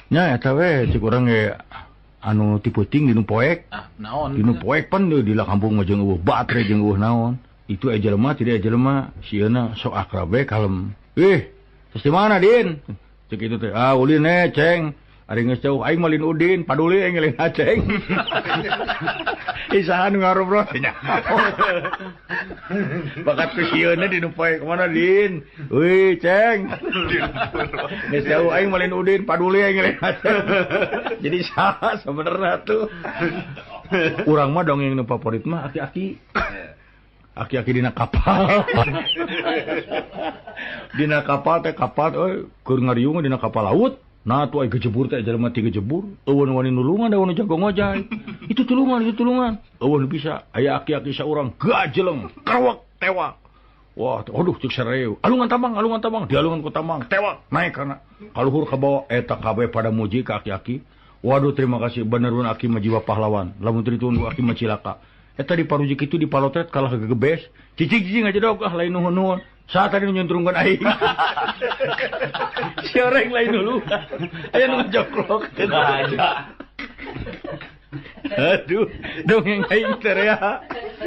Nya eta we cek urang ge anu ti peuting dinu poek. Ah, naon? Dinu poek pan di kampung mah jeung eueuh batre jeung eueuh naon. Itu aya jelema tidak aya jelema sieuna sok akrab we kalem. Ih, terus di mana Din? Cek itu teh, ah ulin eh ceng. Ari geus jauh aing mah lin Udin, paduli aing lin Aceng. Isahan ngarobrol nya. Bakat ku sieuna di nu poe mana Din? Wih, Ceng. Geus jauh aing mah lin Udin, paduli aing lin Aceng. Jadi saha sebenarnya tuh. Urang mah dongeng nu favorit mah aki-aki. Aki-aki dina kapal. Dina kapal teh kapal euy keur ngariung dina kapal laut. Nah tuh ai gejebur teh jelema ti gejebur, eueun wani nulungan da wani jago ngojay. Itu tulungan. Eueun bisa aya aki-aki saurang gajeleng, kerewek tewak. Wah, aduh cek sareu. Alungan tambang, dialungan ku tambang, tewak naik kana. Kaluhur ka bawah eta kabeh pada muji ka aki-aki. Waduh terima kasih benerun aki mah jiwa pahlawan. Lamun teu ditunggu aki mah cilaka. Eta di parujik itu di palotret kalah gegebes. Cicing-cicing aja dog ah lain nuhun-nuhun. Saat tadi nyuntrungkan aing. Si orang lain dulu. Aya nu ngajoklok. Aduh, dongeng aing teh rea.